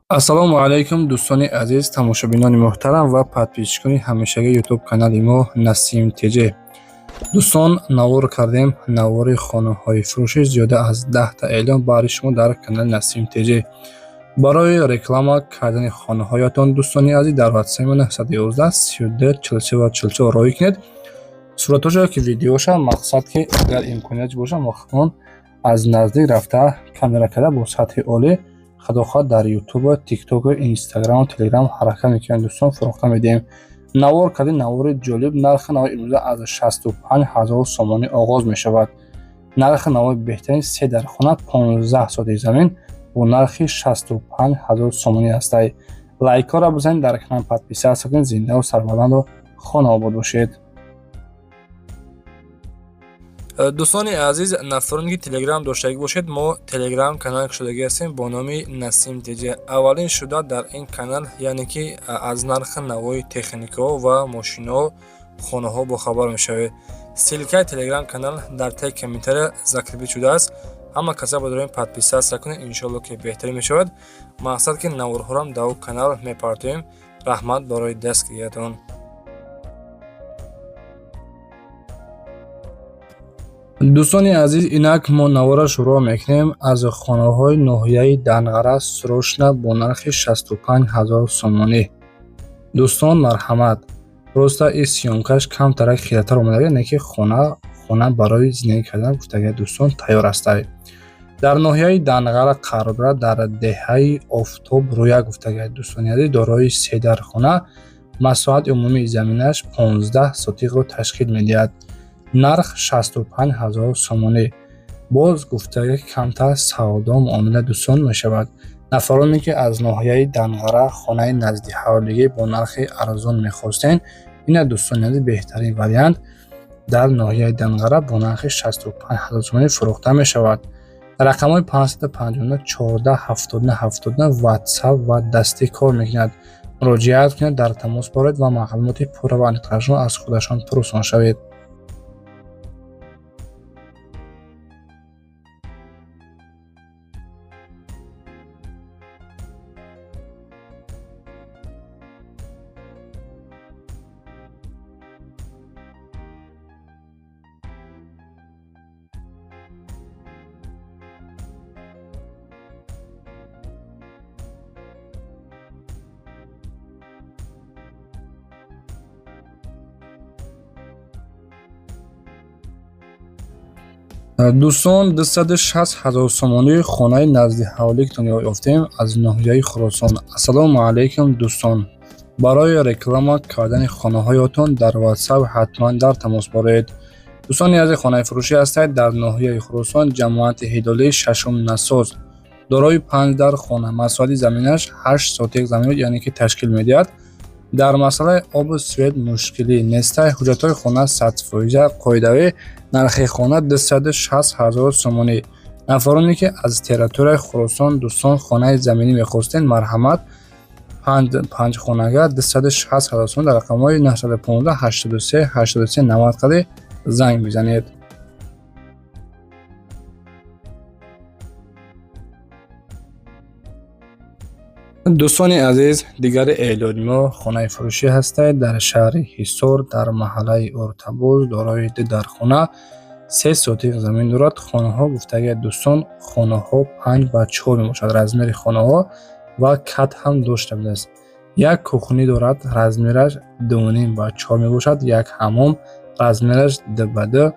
Ассалому алайкум, дӯстони азиз, тамошобинони муҳтарам ва подписчикони ҳамешагии ютуб канали мо Насим ТЖ. Дӯстон, навор кардем, навори хонаҳои фурӯшӣ, зиёда аз 10та эълон баҳри шумо дар канали Насим ТЖ. Барои реклама кардани хонаҳоятон, дӯстони азиз, дар ватсапи 911 32 43 ва 44 роҳӣ кунед суратҳошо ки видеоша. Мақсад ки агар имконият боша, мо аз наздик рафта камера карда бо сатҳи олӣ, худохоҳ, дар ютуб, тикток, инстаграм, телеграм ҳаракат мекунем, дӯстон, фурӯхта медиҳем. Навор кардем, навори ҷолиб. Нархи навои имрӯза аз 65 ҳазор сомонӣ оғоз мешавад. Нархи навои беҳтарин се дар хона, 15 сотих замин бо нархи 65 ҳазор сомонӣ ҳастай. Лайкҳоро бизанед, дар канал подписаться кунед. Зиндаву сарбаланду хонаобод бошед. Дӯстони азиз, нафароне ки телеграм доштагӣ бошед, мо телеграм канал кушодагӣ ҳастем бо номи Насим ТЖ. Аввалин шуда дар ин канал, яъне ки аз нархи навои техникаҳо ва мошинаҳо, хонаҳо бохабар мешавед. Ссылкаи телеграм канал дар таи комментария закрепить шудааст. Ҳама каса ба подписаться кунед, иншоалло ки беҳтарин мешавад. Мақсад ки наворҳорам дар ӯ канал мепартоем. Раҳмат барои дастгириятон. Дӯстони азиз, инак мо навора шурӯъ мекунем аз хонаҳои ноҳияи Данғара, срочно бо нархи 65 ҳазор сомонӣ. Дӯстон, марҳамат. Просто и съёмкаш камтарак хиратар омада, не ки хона барои зиндагӣ кардан, гуфтага, дӯстон, тайёр ҳастай. Дар ноҳияи Данғара қарор дорад, дар деҳаи Офтоб Рӯя, гуфтага, дӯстони азиз, дорои се дар хона, масоҳати умумии заминаш 15 сотиқро ташкил медиҳад. Нарх 65 ҳазор сомонӣ. Боз гуфтага, ки камтар савдо муомила, дӯстон, мешавад. Нафароне ки аз ноҳияи Данғара хонаи назди ҳавлигӣ бо нархи арзон мехостен, ина, дӯстони азиз, беҳтарин вариант дар ноҳияи Данғара бо нархи 65 ҳазор сомонӣ фурӯхта мешавад. Рақамҳои 559 14 79 79 ватсап ва дастӣ кор мекунад. Муроҷиат кунед, дар тамос боред ва маълумоти пурра ва аниқтарашро аз худашон пурсон шавед. Дӯстон, 260 ҳазор сомонӣ хонаи назди ҳавликтон ёфтем аз ноҳияи Хуросон. Ассалому алайкум, дӯстон. Барои реклама кардани хонаҳоятон дар ватсап ҳатман дар тамос боред. Дӯстони азиз, хонаи фурӯшӣ ҳастед дар ноҳияи Хуросон, ҷамоати Ҳилолии, шашум насоз, дорои панҷ дар хона, масоҳати заминаш 8 сотих замин, яъне ки ташкил медиҳад. Дар масъалаи обу свет мушкилӣ нестай. Ҳуҷҷатҳои хона 100%-а қоидавӣ. Нархи хона 260 ҳазор сомонӣ. Нафароне ки аз территорияи Хуросон, дӯстон, хонаи заминӣ мехостед, марҳамат, панҷхонага 260 ҳазор сомонӣ, дар рақамҳои 915 83 83 90 қади занг бизанед. Дӯстони азиз, дигари эълони мо хонаи фурӯшӣ ҳастед дар шаҳри Ҳисор, дар маҳаллаи Ортабоз, дорои ду дар хона, се сотиқ замин дорад. Хонаҳо, гуфтага, дӯстон, хонаҳо 5 ба 4 мебошад размери хонаҳо ва кат ҳам дошта будааст. Як кухни дорад, размераш 2,5 ба 4 мебошад, як ҳаммом, размераш 2 ба 2,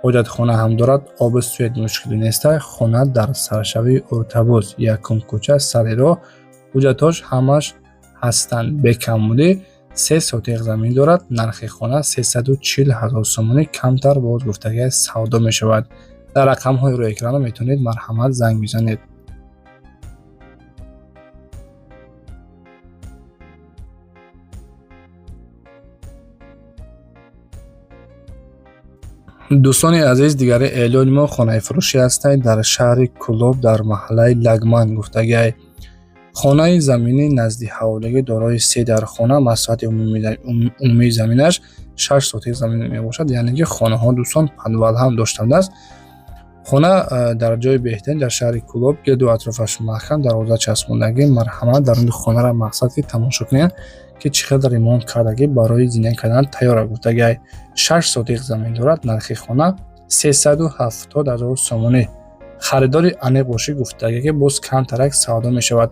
ҳоҷатхона ҳам дорад. Обу свет мушкилӣ нестай. Хона дар саршавии Ортабоз, якум кӯча, сари роҳ. Ҳуҷҷатҳош ҳамаш ҳастанд бекамбудӣ. Се сотиқ замин дорад. Нархи хона 340 ҳазор сомонӣ, камтар боз, гуфтагиа, савдо мешавад. Дар рақамҳои рӯи экрана метавонед, марҳамат, занг бизанед. Дӯстони азиз, дигари эълони мо хонаи фурӯшӣ ҳастед дар шаҳри Кӯлоб, дар маҳаллаи Лагман, гуфтагиай. Хонаи заминӣ назди ҳавлигӣ, дорои се дар хона, масоҳати умумии заминаш 6 сотих замин мебошад, яъне ки хонаҳо, дӯстон, подвал ҳам дошта будааст. Хона дар ҷои беҳтарин дар шаҳри Кӯлоб, гирду атрофаш маҳкам, дарвоза часпондагӣ. Марҳамат, даруни хонаро мақсад ки тамошо кунед, ки чӣ қадар ремонт кардагӣ, барои зиндагӣ кардан тайёр гуфтагиай. 6 сотиқ замин дорад, нархи хона 370 0 сомонӣ. Харидори аниқ бошӣ, гуфтагӣ ки боз камтарак савдо мешавад.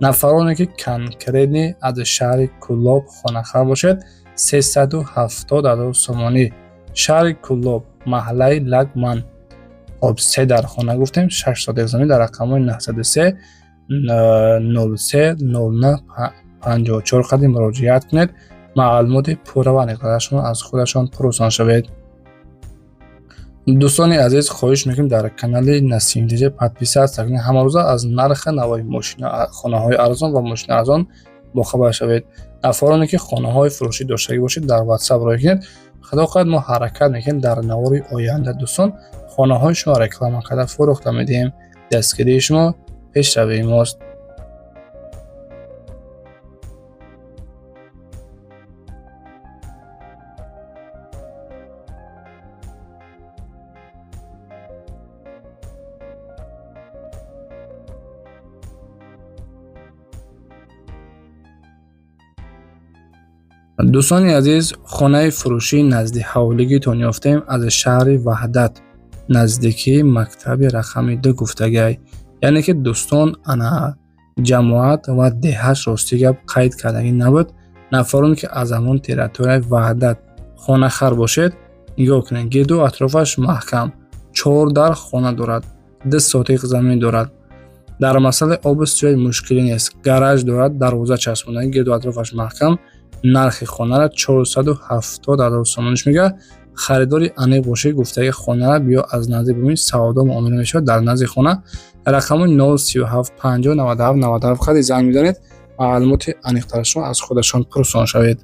Нафароне ки конкретно аз шаҳри Кӯлоб хонахар бошед, 370 0 сомонӣ. Шаҳри Кӯлоб, маҳаллаи Лагман. Хоб, се дар хона гуфтем, 6 сотиқ замин, дар рақамҳои 903 03 09 54 қадим муроҷиат кунед. Маълумоти пурра ва аниқтарашон аз худашон пурсон шавед. Дӯстони азиз, хоҳиш мекунем, дар канали Насим ТЖ подписаться кунед. Ҳамарӯза аз нархи навои мошина, хонаҳои арзон ва мошини арзон бохабар шавед. Нафароне ки хонаҳои фурӯшӣ доштагӣ бошед, дар WhatsApp роҳӣ кунед. Худо хоҳад, мо ҳаракат мекунем, дар навори оянда, дӯстон, хонаҳои шумо реклама карда фурӯхта медиҳем. Дастгирии шумо пешравии мост. Дӯстони азиз, хонаи фурӯшии назди ҳавлигитон ёфтем аз шаҳри Ваҳдат, наздикии мактаби рақами 2 гуфтагиай. Яъне ки, дӯстон, ана ҷамоат ва деҳаш рости гап қайд кардагӣ набуд. Нафароне ки аз ҳамон территорияи Ваҳдат хонахар бошед, нигоҳ кунед, гирду атрофаш маҳкам, чор дар хона дорад, 2 сотиқ замин дорад. Дар масъалаи обу свет мушкилӣ нест, гараж дорад, дарвоза часпонда, гирду атрофаш маҳкам. Нархи хонаро 470 0 сомониш мегӯяд. Харидори аниқ бошед, гуфтаги хонара биё аз наздик бибинед, савдо муомила мешавад дар назди хона. Дар рақамҳои 037 50 97 97 хади занг мезанед, маълумоти аниқтарашро аз худашон пурсон шавед.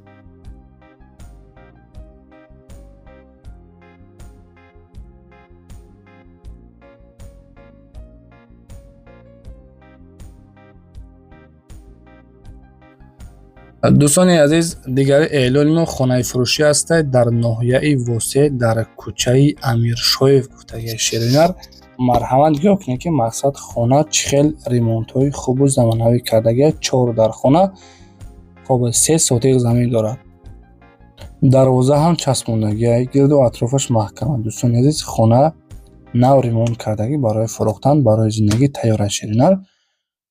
Дӯстони азиз, дигари эълони мо хонаи фурӯшӣ аст дар ноҳияи Восеъ, дар кӯчаи Амиршоев гуфтаги. Ширинар, марҳамат, нигоҳ кунед, ки мақсад хона чӣ хел ремонтҳои хубу замонавӣ кардагия. Чор дар хона, хоб, 3 сотиқ замин дорад, дарвоза ҳам часпондагия, гирду атрофаш маҳкам. Дӯстони азиз, хона нав ремонт кардагӣ, барои фурӯхтан, барои зиндагӣ тайёр аст. Ширинар,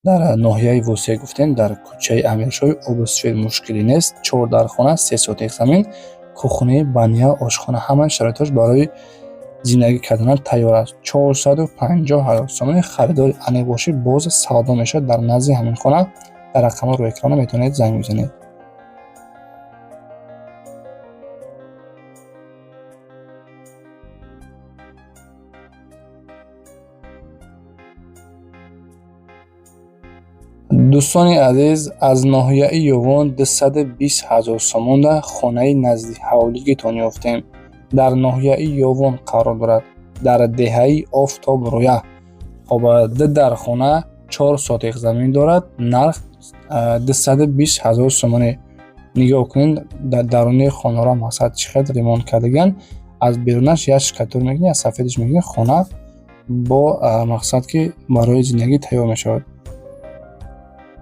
дар ноҳияи Восеъ гуфтем, дар кӯчаи Амиршоҳ, обу свет мушкилӣ нест. Чор дар хона, 3 сотиқ замин, кухня, баня, ошхона, ҳамаи шароитҳош барои зиндагӣ карданам тайёр аст. 450 000 сомонӣ. Харидори аниқ бошед, боз савдо мешавад дар назди ҳамин хона. Дар рақамҳои рӯи экрана метавонед занг бизанед. Дӯстони азиз, аз ноҳияи Ёвон 220 000 сомонда хонаи назди ҳавлигитон ёфтем. Дар ноҳияи Ёвон қарор дорад, дар деҳаи Офтобрӯя. Хоб, ду дар хона, 4 сотиқ замин дорад, нарх 220 000 сомонӣ. Нигоҳ кунед даруни хонаро, мақсад чӣ қадр ремонт кардагианд. Аз берунаш як штукатур мекунӣ, аз сафедаш мекунӣ, хона бо мақсад ки барои зиндагӣ тайёр мешавад.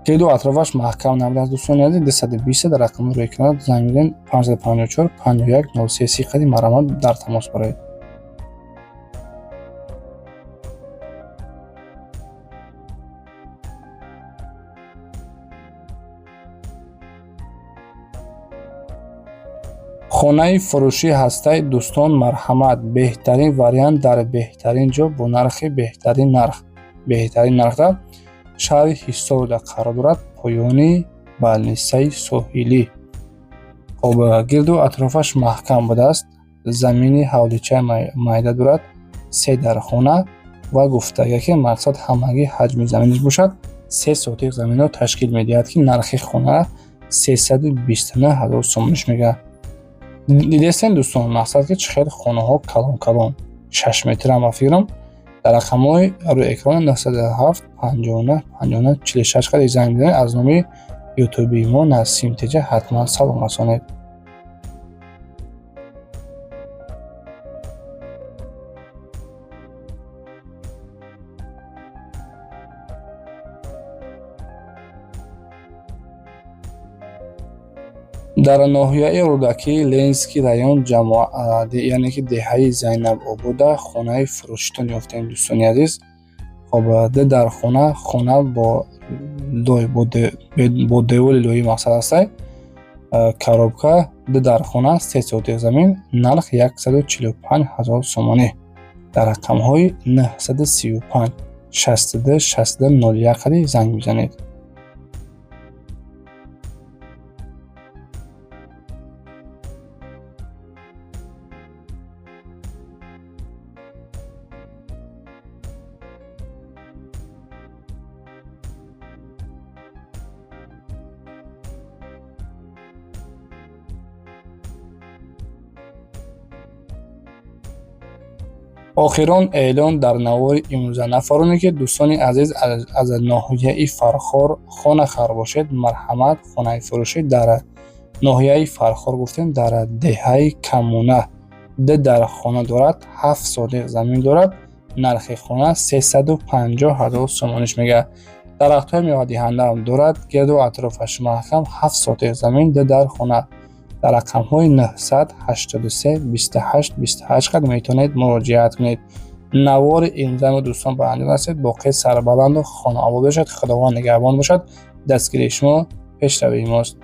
Гирду атрофаш маҳкам набудааст. Дӯстони азиз, 220 дар рақами рӯи экран занг мезанед, 554 51 03 30 қади, марҳамат, дар тамос бароед. Хонаи фурӯшӣ ҳастаи, дӯстон, марҳамат, беҳтарин вариант дар беҳтарин ҷо бо нархи беҳтарин нарх. Беҳтарин нархда шаҳри Ҳисорда қарор дорад, поёни балнисаи соҳилӣ. Хоб, гирду атрофаш маҳкам будааст, замини ҳавличаи майда дорад, се дар хона ва гуфтага ки мақсад ҳамагӣ ҳаҷми заминаш бошад 3 сотиқ заминро ташкил медиҳад, ки нархи хона 329 000 сомониш мегӯяд. Дидестем, дӯстон, мақсад ки чӣ хел хонаҳо калон калон, 6 метрам ба фикрам. Дар рақамҳои рӯи экран 907 59 59 46 қади занг мезанед, аз номи ютуби мо Насим Теҷа ҳатман салом расонед. Дар ноҳияи Рӯдакӣ, Ленинский район, яъне ки деҳаи Зайнабобода хонаи фурӯшитон ёфтем, дӯстони азиз. Хоб, ду дар хона, хона бо лой, бо девори лои мақсад ҳастай, коробка, ду дар хона, 3 сотих замин, нарх 145 000 сомонӣ. Дар рақамҳои 935 62 62 01 қади занг мезанед. Охирон эълон дар навори имрӯза. Нафароне ки, дӯстони азиз, аз ноҳияи Фархор хонахар бошед, марҳамат, хонаи фурӯшӣ дар ноҳияи Фархор гуфтем, дар деҳаи Камуна, ду дар хона дорад, 7 сотих замин дорад, нархи хона 350 000 сомониш мегӯяд. Дарахтҳои мевадиҳандаам дорад, гирду атрофаш маҳкам, 7 сотих замин, ду дар хона. Дар рақамҳои 983 28 28 қад метавонед муроҷиат кунед. Навори имрӯзаи дӯстон ба анҷом расид. Боқӣ сарбаланду хонаобод бошад, Худованд нигаҳбон бошад. Дастгирии шумо пешравии мост.